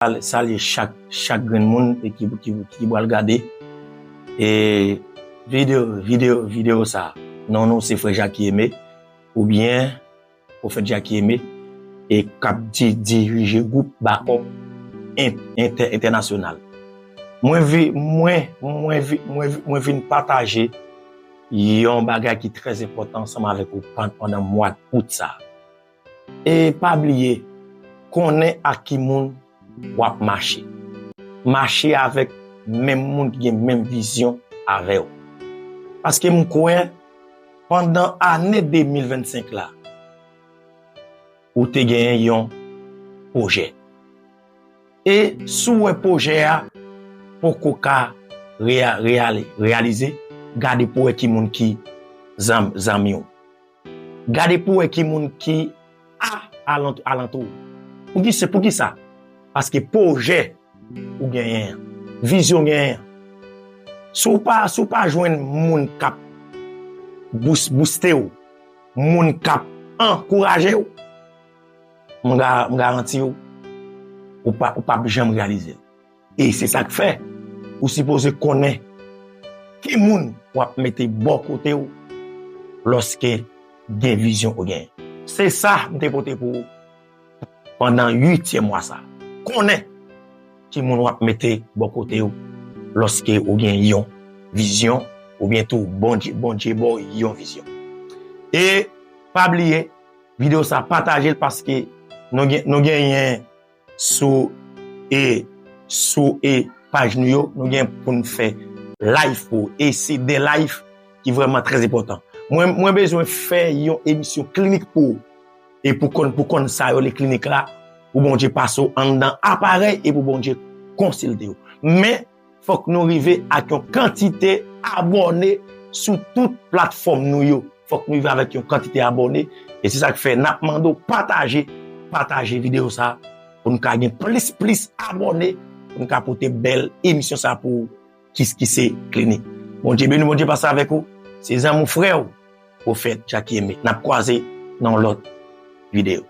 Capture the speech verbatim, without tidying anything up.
Sal- Salye chak, chak grenn moun e ki, ki, ki pral gade e videyo, videyo, videyo sa. Non nou se Frè Jacky Aimé, oubyen Pwofèt Jacky Aimé, e k ap di- dirije gwoup Bakòp en- entè- entènasyonal. Mwen vi- mwen, mwen vi- mwen vi- mwen vin pataje yon bagay ki trè enpòtan ansanm avèk ou pan- pandan mwa out sa. E pa bliye, konnen ak ki moun w ap mache. Mache avèk menm moun ki gen menm vizyon avè w. Paske m kwè, pandan ane de mil vennsenk la, ou te genyen yon pwojè. E si w wè pwojè a poko ka reya- reyali- reyalize, gade pou w wè ki moun ki zanm- zanmi w. Gade pou w wè ki moun ki a alantou, alantou w. Poukisa? Poukisa? Paske pwojè ou genyen an, vizyon w genyen an. Si w pa, si w pa jwenn moun k ap bous- bouste w, moun k ap ankouraje w, m ga- m garanti w, ou pa- ou p ap janm reyalize l. E se sa k fè ou sipoze konnen ki moun w ap mete bò kote w lòske gen vizyon ou genyen. Se sa m te pote pou ou pandan uityèm mwa sa. Konnen ki moun w ap mete bò kote w lòske ou gen yon vizyon, oubyen tou Bondye, Bondye ba w yon vizyon. E pa bliye, videyo sa pataje l paske nou gen- nou genyen sou e sou e paj nou yo, nou gen pou n fè live pou ou. E se de live ki vrèman trè enpòtan. Mwen, mwen bezwen fè yon emisyon klinik pou ou. E pou konn, pou konn sa yo, le klinik la, pou Bondye pase w anndan aparèy e pou Bondye konsilte w. Men, fòk nou rive ak yon kantite abòne sou tout platfòm nou yo. Fòk nou rive avèk yon kantite abòne. E se sa k fè n ap mande w pataje, pataje videyo sa pou n ka gen plis, plis abòne, pou n ka pote bèl emisyon sa pou ou ki, ki se klinik. Bondye beni w, Bondye pase avèk ou. Se zanmi w, frè w, Pwofèt Jacky Aimé. N ap kwaze nan yon lòt videyo.